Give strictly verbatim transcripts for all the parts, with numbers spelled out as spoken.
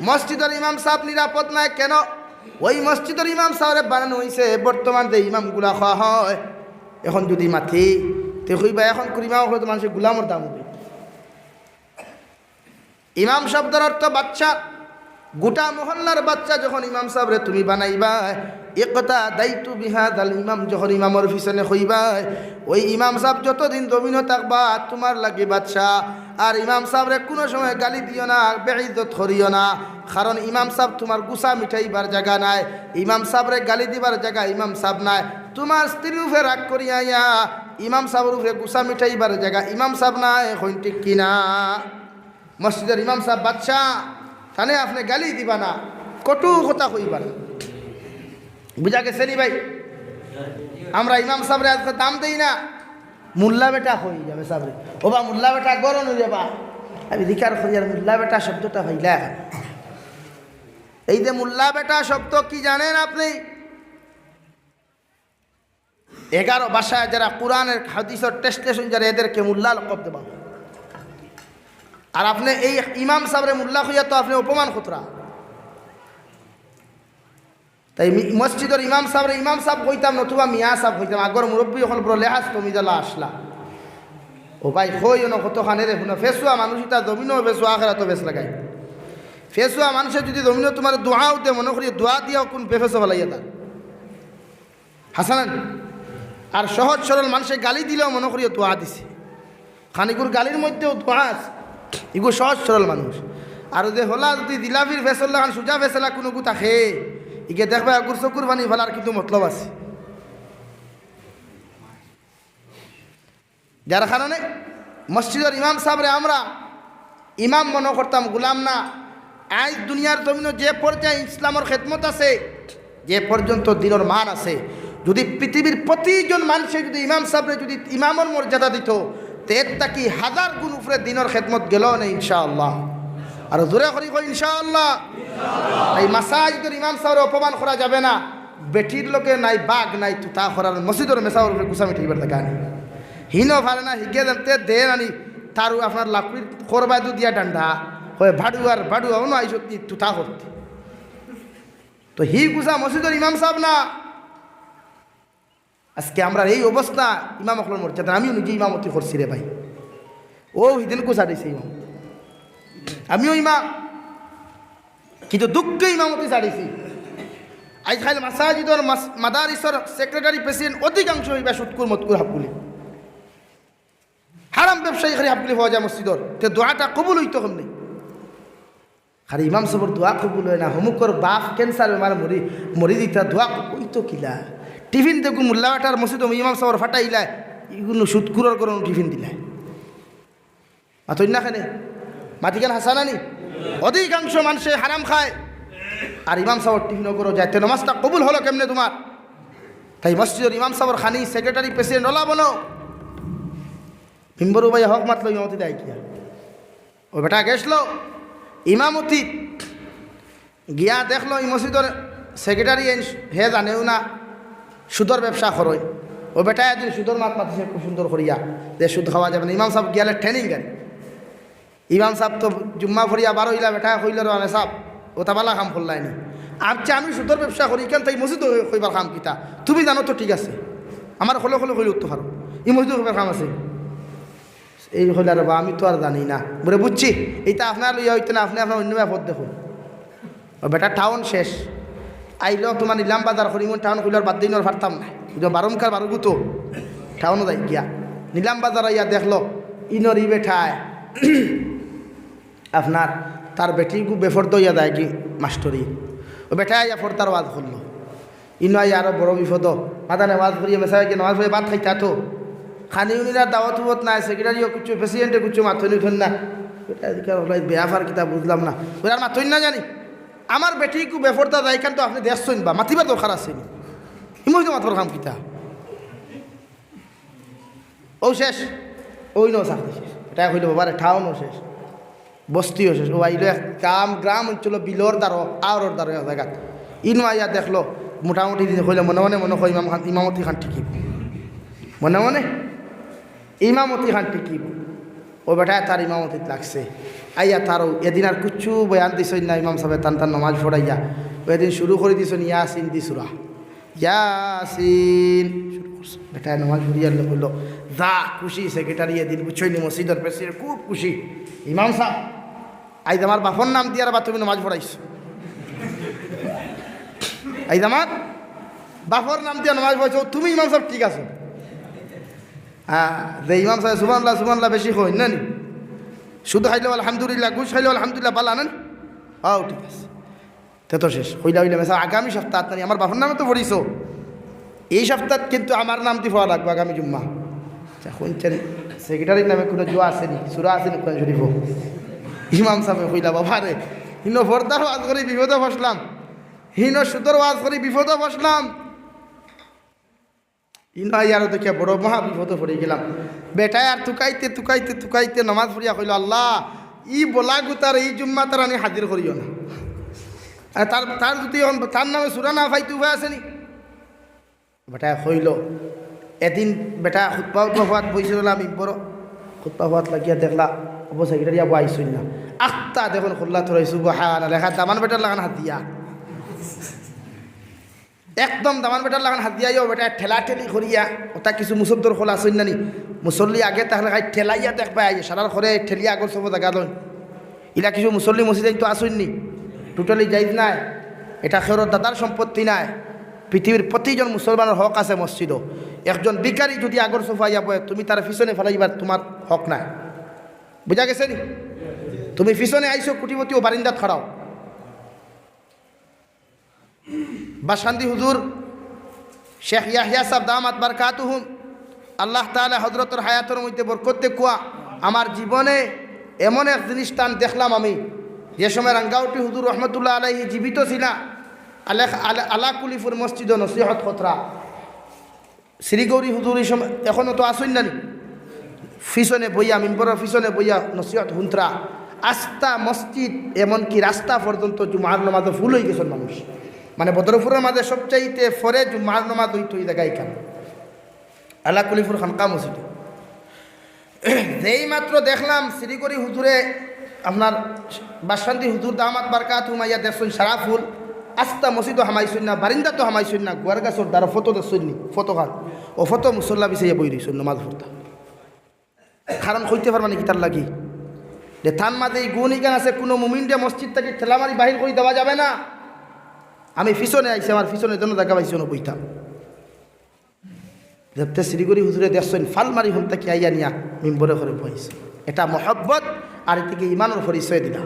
মসজিদর ইমাম সাব নিরাপদ নায় কেনে? ওই মসজিদর ইমাম সাবরে বানানো অইছে, বর্তমান যে ইমামগুলা কওয়া হয়, অখন যুদি মাতি, তে কইবা, অখনকুর ইমাম অকলরে তো মানষে গুলামর দাম দিবো। ইমাম শব্দর অর্থ বাদশা। গোটা মহল্লার বাদশা যখন ইমাম সাবরে তুমি বানাইবায়, ইক্তাদাইতু বিহাদাল ইমাম, যখন ইমামর পিছনে কইবায়, ওই ইমাম সাব যতদিন জমিনো থাকবা, তুমার লাগি বাদশা। আর ইমাম সাবরে কুনু সময় গালি দিও না, বেইজ্জত করিও না, কারণ ইমাম সাব তুমার গুসা মিটাইবার জাগা নায়। ইমাম সাবরে গালি দিবার জাগা ইমাম সাব নায়। তুমার স্ত্রীর উপরে রাগ করিয়া আইয়া ইমাম সাবর উপরে গুসা মিটাইবার জাগা ইমাম সাব নায়, কইন ঠিক কিনা? মসজিদর ইমাম সাব বাদশা, তানে আপনে গালি দিবা না, কটু কথা কইবা না। বুঝা গেছে নি ভাই? আমরা ইমাম সাবরে আজকে দাম দেই না, মোল্লা বেটা কই যাবে সাবরে। ওবা মোল্লা বেটা গরম অই যাবা। আমি জিকার করি আর মোল্লা বেটা শব্দটা পাইলা। এই যে মোল্লা বেটা শব্দ কি জানেন আপনি? এগারো ভাষায় যারা কোরআনের হাদিসর translation যারা, এদেরকে মোল্লা লকব দেবা। আর আপনে এই ইমাম সাবরে মোল্লা কইয়া তো আপনে অপমান কররা। তাই মি-, মসজিদর ইমাম সাবরে ইমাম সাব কইতাম, নতুবা মিয়া সাব কইতাম। আগর মুরব্বি অকল বড় লেহাজ তমিজ আলা আছলা। ও ভাই, কইও না কতখানে রে, হুনো, ফেসুয়া মানুষ ইতা জমিনো ফেসুয়া, আখেরাতো ফেস লাগাই। ফেসুয়া মানষে যুদি জমিনো তুমারে দোয়াও দে, মনো করি দোয়া দিয়াও কুন বেফেসো ফালাইয়া তার। হাসানান, আর সহজ সরল মানষে গালি দিলেও মনো করিও দোয়া দিছে। খানিকুর গালির মধ্যেও দোয়া আছে। ইগু সহজ সরল মানুষ। আর যে হলা যুদি জিলাপির ফেসলা খান সুজা ফেসলা কুনুগু থাকে, ইগে দেখবা এগুর চকুর পানি ফালার কিন্তু মতলব আছে। যার কারণে মসজিদর ইমাম সাবরে আমরা ইমাম মনো করতাম, গুলাম না। আইজ দুনিয়ার জমিনো যে পর্যায়ে ইসলামর খেদমত আছে, যে পর্যন্ত দিনর মান আছে, যুদি পৃথিবীর প্রতিজন মানষে যুদি ইমাম সাবরে যুদি ইমামর মর্যাদা দিতো, তে এর থাকি হাজার গুণ উপরে দিনর খেদমত গেলো অনে ইনশাআল্লাহ। আর জোরে করি কই ইনশাআল্লাহ। এই মাসাজিদর ইমাম সাবরে অপমান করা যাবে না। বেটির লগে নাই বাঘ নাই তুতা করার মসজিদর মেসাবর উপরে গুসা মিটাইবার জাগা নাই। হিনো পারে না, হিগে জানতে দে নানি, তারু আপনার লাকড়ির করবা দু দিয়া ডান্ডা, কয় ভাড়ুয়ার ভাড়ুয়া, অনো আইসত নি তুতা করতে। তো হি গুসা মসজিদর ইমাম সাব না। আজকে আমরার এই অবস্থা, ইমাম অকলর মর্যাদা, আমিও নিজে ইমামতি করছি রে ভাই। ও হিদিন গুসা দিছে ইমাম, আমিও ইমাম। কিন্তু দুঃখে ইমামতি ছাড়িছি। আইজকাইল মাসাজিদর মাস-, মাদারিসর সেক্রেটারি প্রেসিডেন্ট অধিকাংশ ইবা সুদকুর মদকুর হাবগুলি। হারাম ব্যবসায়ী খালি হাবগুলি পাওয়া যায় মসজিদর। তে দোয়াটা কবুল অইতো কেমনে? খালি ইমাম সাবর দোয়া কবুল অয় না, হমুকর বাফ ক্যান্সার বেমার মরি, মরি দিতা দোয়া কবুল অইতো কিলা? টিফিন দেখু মোল্লা বেটার মসজিদ ইমাম সাবর ফাটাইলা, ইগুলো সুদকুরর গরম টিফিন দিলা। মাতইন না কেনে? মাতিখান হাছা না নি? অধিকাংশ মানষে হারাম খায়, আর ইমাম সাবর টিফিন অগরো যায়। তে নমাজটা কবুল অইলো কেমনে তুমার? তাই মসজিদর ইমাম সাবর খানি সেক্রেটারি প্রেসিডেন্ট অলা বনো। মিম্বর উবাইয়া হক মাতলো ইমামতি দেয় কিয়া? ও বেটা গেছলো ইমামতি গিয়া দেখলো ই মসজিদর সেক্রেটারি এইন হে জানেও না, সুদর ব্যবসা করইন। ও বেটায় একদিন সুদর মাত মাতিছে খুব সুন্দর করিয়া, যে সুদ খাওয়া যাবে না। ইমাম সাব গিয়ালে ট্রেনিং গাড়ি। ইমাম সাব তো জুম্মা পড়িয়া বার অইলা, বেটায় কইলো, "রে সাব, অতা বালা কাম করলায় নি।" "আচ্ছা, আমি সুদর ব্যবসা করি, ইখান থাকি মসজিদো কইবার কাম কিতা? তুমি জানো তো ঠিক আছে, আমারে খোলো খোলো কইলে উঠতে পারো, ই মসজিদো কইবার কাম আছে।" এই কইলা, "রে বা, আমি তো আর জানি না।" বলে, "বুঝছি, ইটা আপনার লইয়া অইতো না, আপনে আপনার অইন্য ব্যাপার দেখো।" ও বেটা, টাউন শেষ। আইলো তুমার নিলাম বাজার করিমু, টাউন কইলার বাদ দিন আর পারতাম না। ইটা বারমকার বারো গুতো টাউনো যাই গিয়া। নিলাম বাজার আইয়া দেখলো, ইনর ই বেটায় আপনার তার বেটিগু বেফর্দ অইয়া যায় কি মাস্টরি। ও বেটায় আইয়া ফর্দার ওয়াজ করলো। ইনো আইয়া আরো বড় বিপদ। মাদানে ওয়াজ করিয়া মেসাবে গিয়া নামাজ পড়িয়া ভাত খাইতা তো। খানি উনিরা দাওয়াত উবত নাই, সেক্রেটারিও কিচ্ছু, প্রেসিডেন্টে কিচ্ছু মাতইন উঠইন না। বেটা এদিকে হলো, "এই ব্যাপার কিতা বুঝলাম না।" ওরা আর মাতইন না জানি। আমার বেটিগু বেফর্দা যাইখান তো আপনে দেখছইন বা, মাতিবার দরকার আছে নি? ইমন তো মাতবার কাম কিতা? ও শেষ, ওই ন চাকরি শেষ। এটা কইলো, "বাবারে, টাউনও শেষ, বস্তিও শেষ।" ও আইলো এক গ্রাম, গ্রাম অঞ্চল বিলর দ্বারো, আওরর দ্বারো এক জায়গাত। ইনো আইয়া দেখলো, মোটামুটি দিন কইলে মনে মনে মনে কয়, "ইমাম খান, ইমামতি খান টিকিব।" মনে মনে ইমামতি খান টিকিব। ও বেটায় তার ইমামতিত লাগছে। আইয়া তারও এদিন আর কুচ্ছু বয়ান দিছইন না ইমাম সাবে, তান তান নমাজ পড়াইয়া। অউ এদিন শুরু করি দিছইন ইয়াসিন দি সূরা। ইয়াসিন। শুরু করছে। বেটায় নমাজ পড়িয়া ল-, বললো, "যা খুশি সেক্রেটারি এদিন, বুঝছইন নি, মসজিদর প্রেসিডেন্ট খুব খুশি। ইমাম সাব, আইজ আমার বাপর নাম দিয়া আর বা তুমি নমাজ পড়াইছো। আইজ আমার বাপর নাম দিয়া নমাজ পড়াইছো, তুমি ইমাম সাব ঠিক আছো।" হ্যাঁ, যে ইমাম সাবে সুবহানাল্লাহ, সুবহানাল্লাহ বেশি কইন না নি? শুধু খাইলেও আলহামদুলিল্লাহ, ঘুষ খাইলেও আলহামদুলিল্লাহ, বালা না নি? হ্যাঁ, ঠিক আছে। তে তো শেষ। কইলা, "অইলে মেসাব, আগামী সপ্তাহ আপনি আমার বাপর নামে তো পড়িছো, এই সপ্তাহ কিন্তু আমার নাম দি পড়া লাগবো আগামী জুম্মা।" আচ্ছা, কইছেন, সেক্রেটারির নামে কুনু জুয়া আছে নি, সূরা আছে নি কোরআন শরীফো? ইমাম সাবে কইলা, "বাবা রে, হিনো পর্দার ওয়াজ করি বিপদো ফসলাম, হিনো সুদর ওয়াজ করি বিপদো ফসলাম।" ইনো আইয়ারও দেখিয়া বড় মহা বিপদো পড়ি গেলাম। বেটায় আর তুকাইতে, তুকাইতে, তুকাইতে নমাজ পড়িয়া কইলো, "আল্লাহ, ই বলা গুতার, ই জুম্মা তার আনি হাজির করিও না।" আর তার, তার যদি অন-, তার নামে সূরা না পাইতে উপায় আছে নি? বেটায় কইলো, এদিন বেটা খুতবা উতবা পড়াত বইছিল না মিম্বরো, খুতবা পড়াত লাগিয়া দেখলা, অবো সেক্রেটারি আবু আইছইন না। আখতা দেখইন খোল্লা থরই, সুবহানাল্লাহ, লেখা দামান বেটার লাখান হাদিয়া। একদম দামান বেটার লাখান হাদিয়াইও বেটায় ঠেলাঠেলি করিয়া, ওটা কিছু মুসদ্দর খোলা আছইন না নি? মুসল্লি আগে তাহলে খাই ঠেলাইয়া দেখবায়, সারার করে ঠেলিয়া আগর সফো জাগা লইন। ইলা কিছু মুসল্লি মসজিদে তো আছইন নি? Totally জায়েজ নায়। এটা কেউর দাদার সম্পত্তি নায়। পৃথিবীর প্রতিজন মুসলমানের হক আছে মসজিদো। একজন ভিখারি যদি আগর সফো আইয়া বয়, তুমি তার পিছনে ফালাইবার তোমার হক নাই। বুঝা গেছে নি? তুমি পিছনে আইছো, কুটিপতি ও বারিন্দাত খাড়াও। বাসকান্দি হুজুর, শেখ ইয়াহিয়া সাব দামাত বারকাতুহুম, আল্লাহ তাআলা হযরতর হায়াতর মধ্যে বরকত দেউক্কা। আমার জীবনে এমন এক জিনিস তান দেখলাম আমি, যে সময় রাঙ্গাউটি হুজুর রহমতুল্লাহ আলাইহি জীবিত ছিলা, আলেখ-, আলে-, আলাকুলিপুর মসজিদো নসিহত করতরা। শ্রীগৌরী হুজুর ই সময়, এখনো তো আছইন না নি? পিছনে বইয়া, মিম্বরর পিছনে বইয়া নসিহত হুনতরা। আস্তা মসজিদ, এমনকি রাস্তা পর্যন্ত জুমার নামাজো full অই গেছইন মানুষ। মানে বদরপুরর মাঝে সবচাইতে পরে জুমার নামাজ অইতো ই জাগা ইখান। আলাকুলিপুর খানকা মসজিদ। যেই মাত্র দেখলাম শ্রীগৌরী হুজুরে, আপনার বাসকান্দি হুজুর দামাত বারকাতুহুম আইয়া দেখছইন সারা full, আস্তা মসজিদো হামাইছইন না, বারিন্দাত তো হামাইছইন না, গুয়ার গাছর দ্বারো ফটো দেখছইন নি, ফটোখান, ও ফটো মুসল্লা বিছাইয়া বই রইছইন নমাজ পড়তা। কারণ কইতে পারবা নি কিতার লাগি? যে তান মাঝে ই গুণ ইখান আছে, কুনু মুমিনরে মসজিদ থাকি ঠেলা মারি বাহির করি দেওয়া যাবে না। আমি পিছনে আইছি, আমার পিছনে যেন জাগা পাইছি, অনো বইতাম। যেতে শ্রীগৌরী হুজুরে দেখছইন, ফাল মারি হুন থাকি আইয়া নিয়া মিম্বরো করে বইছে। এটা মহব্বত, আর এদিকে ইমানর পরিচয় দিলা।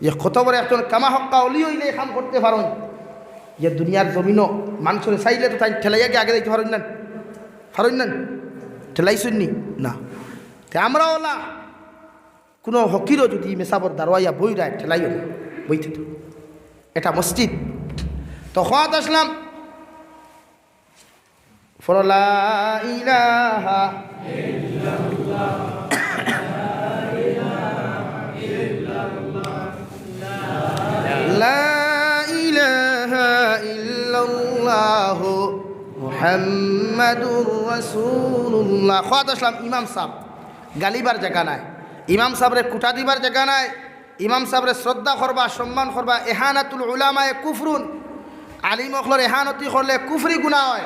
যে কত বড় একজন কামা হক্কা অলি অইলে কাম করতে পারইন, যে দুনিয়ার জমিনো মানষরে চাইলে তো তাইন ঠেলাইয়া গিয়া আগে যাইতে পারইন না, পারইন না, ঠেলাইছইন নি? না। তে আমরা অলা কুনু ফকিরও যদি মেসাবর দারোয়াইয়া বই রায়, ঠেলাইও না, বইতে তো। এটা মসজিদ। তো খোয়াত আসলাম, পড়ো লা ইলাহা, লা ইলাহা ইল্লাল্লাহু মুহাম্মাদুর রাসূলুল্লাহ। খোয়াত আসলাম, ইমাম সাব গালিবার জাগা নাই, ইমাম সাবরে কুটা দিবার জাগা নাই, ইমাম সাবরে শ্রদ্ধা করবা, সম্মান করবা। ইহানাতুল উলামায়ে কুফরুন, আলিম অকলর এহানতি করলে কুফরি গুনা অয়।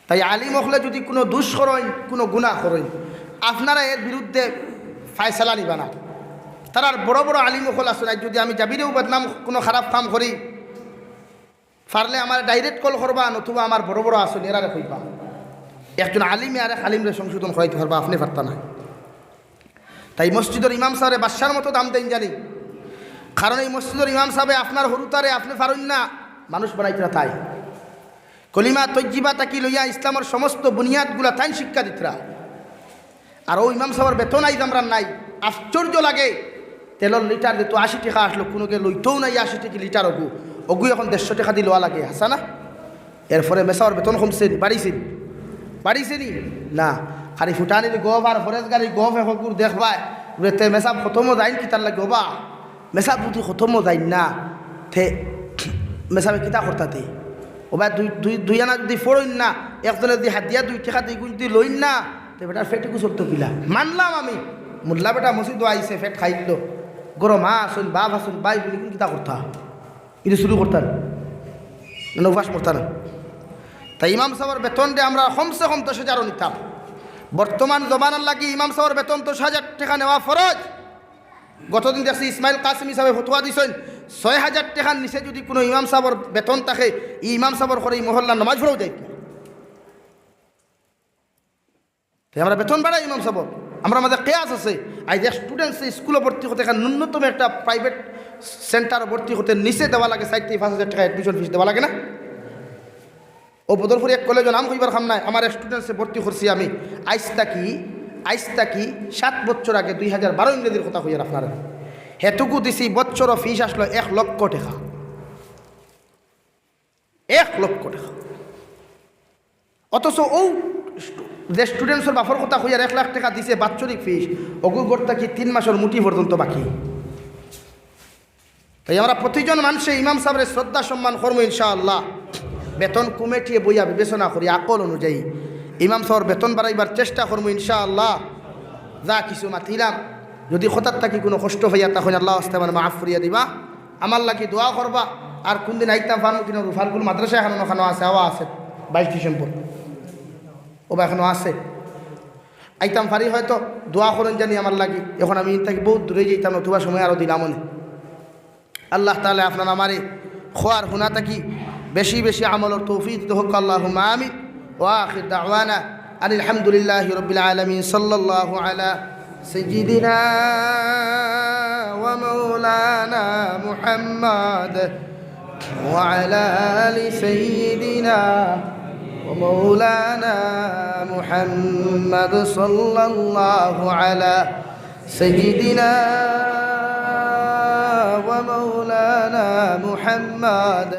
তাই আলিম অকলে যদি কুনু দুষ করইন, কুনু গুনা করইন, আপনারা এর বিরুদ্ধে ফায়সালা নিবা না। তারার বড় বড় আলিম অকল আছইন, আইজ যদি আমি জাবিরেও বদনাম কুনু খারাপ কাম করি, পারলে আমারে direct call করবা, নতুবা আমার বড় বড় আছইন, এরারে কইবা। একজন আলিমে আরেক আলিমরে সংশোধন করাইতে পারবা, আপনে পারতা না। তাই মসজিদর ইমাম সাবরে বাদশার মতো দাম দেইন জানি, কারণ এই মসজিদর ইমাম সাবে আপনার হুরুতারে আপনে পারইন না মানুষ বানাইতরা তাই। কলিমা তৈজিবা থাকি লইয়া ইসলামর সমস্ত বুনিয়াদগুলা তাইন শিক্ষা দিতরা। আর অউ ইমাম সাবর বেতন আইজ আমরার নাই। আশ্চর্য লাগে, তেলর লিটার দিতো আশি টেকা, আসলো কুনুগে লইতোউ নাই আশি টেকা লিটার অগু, অগু এখন দেড়শো টেকা দি লওয়া লাগে, হাছা না? এরপরে মেসাবর বেতন কমছে নি, বাড়িছে নি? বাড়িছে নি? না। খালি ফুটানির গফ আর ফরেজগারির গফ একগুর দেখবায়, বুলে তে মেসাব খতমো যাইন কিতার লাগি ওবা? মেসাব যদি খতমো যাইন না, তে মেসাবে কিতা করতা তে? ওবা দুই, দুই, দুই আনা যদি ফড়ইন না, একজনে যদি হাদিয়া দুই টেকা দি গুন দি লইন না, তে বেটার পেটে গুসল তো কিলা? মানলাম আমি, মোল্লা বেটা মসজিদো আইছে, পেট খাইলো, ঘরো মা আছইন, বাপ আছইন, ভাই বইন, কিতা করতা? ইটা শুরু করতা না, না উপাস করতা না? তাই ইমাম সাবর বেতন দে আমরা কমসে কম দশ হাজারও নিতাম। বর্তমান জমানার লাগি ইমাম সাবর বেতন দশ হাজার টেকা নেওয়া ফরজ। গতদিন দেখছি ইসমাইল কাসেমি সাবে ফতোয়া দিছইন, ছয় হাজার টেকার নিচে যুদি কুনু ইমাম সাবর বেতন থাকে, ই ইমাম সাবর ঘরো ই মহল্লার নমাজ পড়াও যাইত না। তাই আমরা বেতন বাড়াই ইমাম সাবর। আমরার মাঝে কেয়াস আছে, আইজ এক স্টুডেন্টসে স্কুলো ভর্তি করতে, এখান ন্যূনতম একটা প্রাইভেট সেন্টারো ভর্তি করতে নিচে দেওয়া লাগে চাইর থাকি পাঁচ হাজার টেকা admission fees দেওয়া লাগে না? অউ বদরপুর এক কলেজো নাম কইবার কাম নাই, আমার এক স্টুডেন্টসে ভর্তি করছি আমি, আইজ থাকি, আইজ থাকি সাত বছর আগে, দুই হাজার বারো ইংরেজির কথা কইয়ার আপনারে, হেটুকু দিছি, বছরো fees আসলো এক লক্ষ টেকা, এক লক্ষ টেকা। অথচ অউ স্টু-, যে স্টুডেন্টসর বাপর কথা কইয়ার এক লাখ টেকা দিছে বাৎসরিক fees, অগুর ঘর থাকি তিন মাসর মুটি পর্যন্ত বাকি। তাই আমরা প্রতিজন মানষে ইমাম সাবরে শ্রদ্ধা সম্মান করমু ইনশাআল্লাহ। বেতন কমিটিয়ে বইয়া বিবেচনা করি আকল অনুযায়ী ইমাম সাবর বেতন বাড়াইবার চেষ্টা করমু ইনশাআল্লাহ। যা কিছু মাতিলাম, যুদি কথার থাকি কুনু কষ্ট পাইয়া থাকইন, আল্লাহ ওয়াস্তে আমারে মাফ করিয়া দিবা। আমার লাগি দোয়া করবা। আর কুনদিন আইতাম পারমু কিনা, রুফারগুল মাদ্রাসা এখানো, ওখানো আছে, আওয়া আছে, বাইশ ডিসেম্বর, ওবা এখানো আছে। আইতাম পারি হয়তো, দোয়া করইন জানি আমার লাগি। এখন আমি ইন থাকি বউত দূরে যাইতাম, নতুবা সময় আরো দিলাম অনে। আল্লাহ তাআলা আপনার আমারে খোয়ার হুনা থাকি বেশি বেশি আমলর তৌফিক দিতে হক, আল্লাহুম্মা আমিন। ওয়া আখির দাওয়ানা আনিল হামদুলিল্লাহি রাব্বিল আলামিন। সাল্লাল্লাহু আলা সাইয়্যিদিনা ওয়া মাওলানা মুহাম্মদ ওয়া আলা আলি সাইয়্যিদিনা ওয়া মাওলানা মুহাম্মদ। সাল্লাল্লাহু আলা সাইয়্যিদিনা ওয়া মাওলানা মুহাম্মদ।